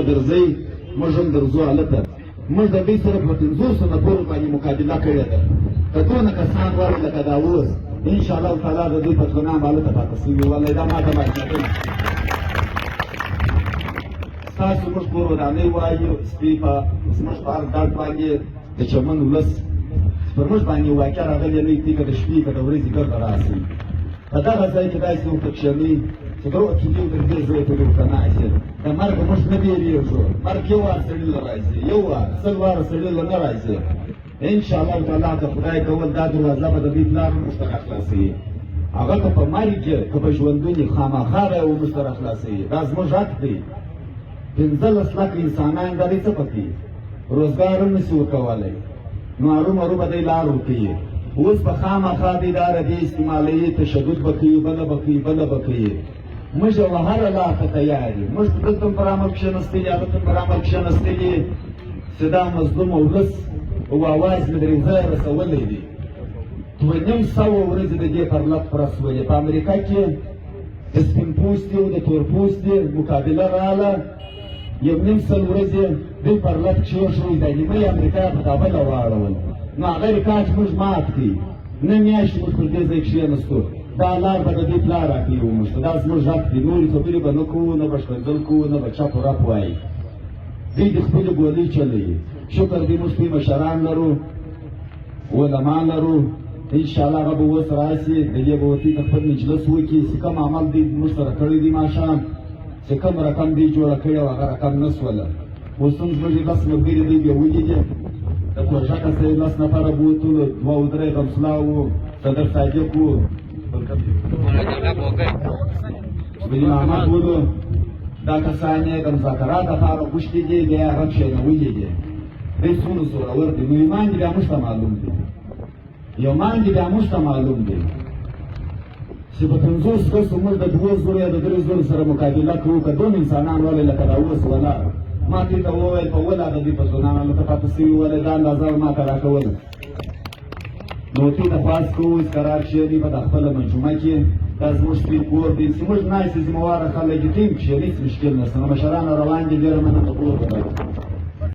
درځئ، موږ هم درځو. هلته موږ د دوی سره په 500 نفرو باندې مقابله کړې ده. که دونه کسان والي لکه دا اوس، انشاءالله تعالی د دوی پتلونان به هلته پاتې سوي. والله دا ماته معلومېدل. ستاسو موږ کور ودانۍ وایو، سپي په زموږ په هر درد باندې د چمن ولس پر موږ باندې واقعه راغلې نه دي، که د شپې که د ورځې ګرده راسي. په دغه ځای کې داسې ورته کښېنئ چې درو تلي تر دې ځایه پورې ورته ناست. د مرګ موږ نه بیریږو. مرګ یو وار سړي له راځي، یو وار، 100 واره سړي له نه راځي. انشاءالله تعالی که خدای کول، دا دروازه به د دوی پلار موږ ته راخلاصوي. هغه که په مرګ کې که په ژوندون، خامخا به یې موږ ته راخلاصوي. دا زموږ حق دی. 15 لکه انسانان دا دی څه پکې روزګار هم نسي ورکولی، نو هرومرو به دی لار ورکوي. اوس به خامخا دی دا ردې استعمالوي، تشدد به کوي، بله به کوي، بله به کوي. موږ و هره لار ته تیار یو. موږ دلته هم پر عمل کښېنستلي، هلته هم پر عمل کښېنستلي چې دا مظلوم ولس او اواز مې درې ځایه رسولی دی. 250 ورځې د دې پرلت پرس ولې په امریکا کې د سپین پوستي او د تور پوستي مقابله راله، 150 ورځې دوی پرلت کښېښوی، د نیمۍ امریکا په دا بله واړول. نو هغه ریکارډ موږ مات کړي. نه میاشتې موږ پر دې ځای کښېنستو. دا لار به د دوی پلار راکوي موږ ته. دا زموږ حق دی. نورې خبرې به نه کوو، نه به ښکنځل کوو، نه به چپ رپ وایي. دوی د خپلې ګولۍ چلوي. شکر دی موږ پرې مشران لرو، علما لرو. انشاءالله هغه به اوس راسي، د دې به ورته خپل مجلس وکړي چې کوم عمل دوی موږ سره کړی دی. ماښام چې کوم رقم دوی جوړه کړې وه، هغه رقم نه سوله. اوس هم زموږ 10 ملګري دوی بیولي دي. د کوژکه سره 10 نفره بوتلو، دوه او درې غمسلا وو، صدر صادق وو، ولي محمد ولو. دا کسان یې د مذاکرات لپاره غوښتي دي، بیا یې هغه کښېنولي دي. دوی څومره زورور دي، نو ایمان دې بیا موږ ته معلوم دی. ایمان دې بیا موږ ته معلوم دی چې په 50 کسو موږ د 2000 یا د 3000 سره مقابله کوو. که دوم انسانان ولې لکه دا اوس ولاړ، ما دې ته وویل په ولا د دې په ځوانانو لکه پاتې سوي ولې دا اندازه ما ته راکوله. نو دې ته خواست کوو چې قرار کښېني په خپله مجموعه کې. دا زموږ سپي کور دی چې موږ ناست ذمهواره خلک دي، ټیم کښېني، هېڅ مشکل نشته. نو مشران روان دي. ډېره مننه، کور به.